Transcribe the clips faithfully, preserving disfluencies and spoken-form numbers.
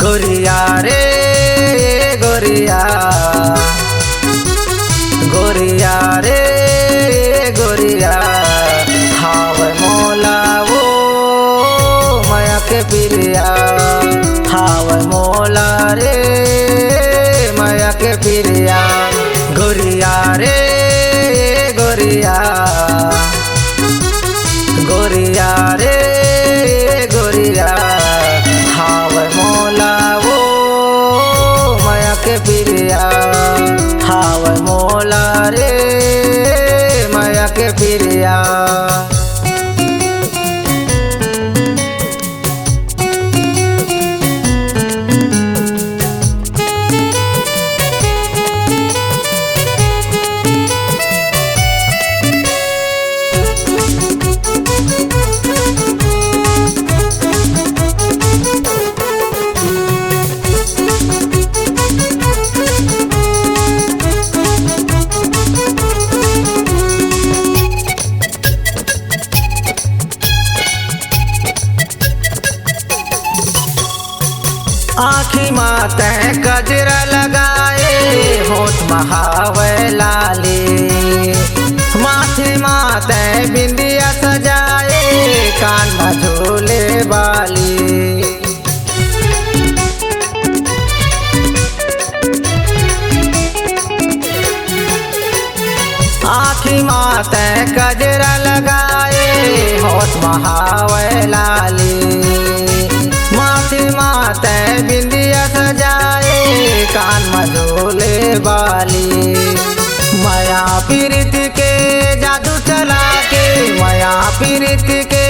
गोरिया रे गोरिया, गोरिया रे गोरिया, हावय मोला वो मया के पिरिया, हावय मोला रे मया के पिरिया। गोरिया रे गोरिया, गोरिया रे गोरिया, हावय मोला वो मया के पिरिया, हावय मोला रे मया के पिरिया। आँखी मा तैं गजरा लगाए, होंठ मा हावय लाली, माथे मा तैं बिंदिया सजाए, कान मा झूले बाली। आँखी मा तैं गजरा लगाए, होंठ मा हावय लाली, माथे मा तैं बिंदिया सजाए, कान मा झूले बाली। मया पीरित के जादू चला के, मया पीरित के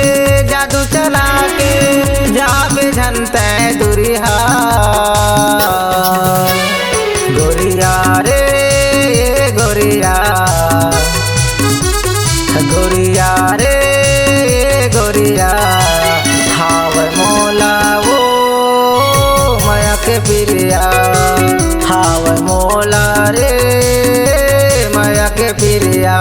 जादू चला के, जाबे झन तैं दुरिहा। गोरिया रे गोरिया, गोरिया रे गोरिया, हावय मोला वो मया के पिरिया, हावय मोला रे मया के पिरिया।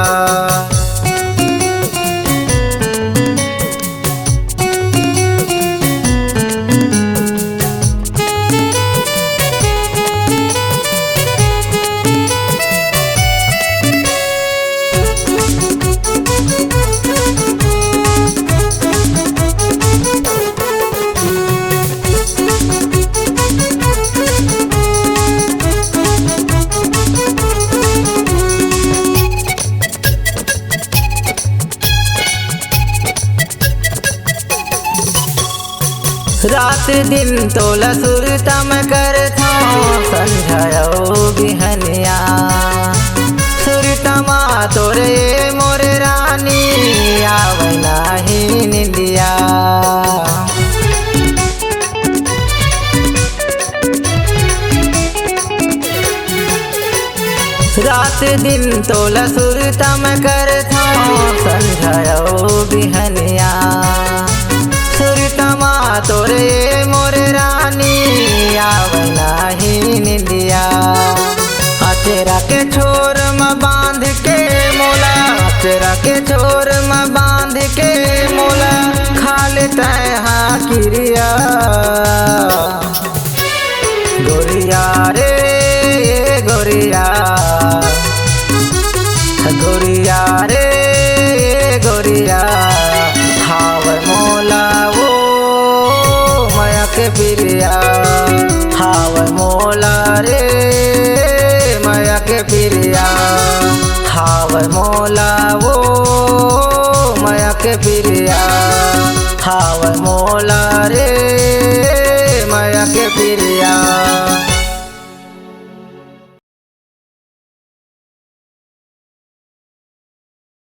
रात दिन तोला सुरता म करथौं, संझा अउ बिहनिया। सुरता म तोरे मोर रानी, आवय नाही निंदिया। रात दिन तोला सुरता म करथौं, संझा अउ बिहनिया। सुरता म तोरे मोर रानी, आवय नाही निंदिया। अचरा के छोर म बांध के मोला, अचरा के छोर म बांध के मोला, खा ले तैं हा किरिया। गोरिया रे गोरिया, गोरिया रे गोरिया, हावय मोला वो मया के पिरिया, हावय मोला रे मया के पिरिया, हावय मोला वो मया के पिरिया, हावय मोला रे मया के पिरिया।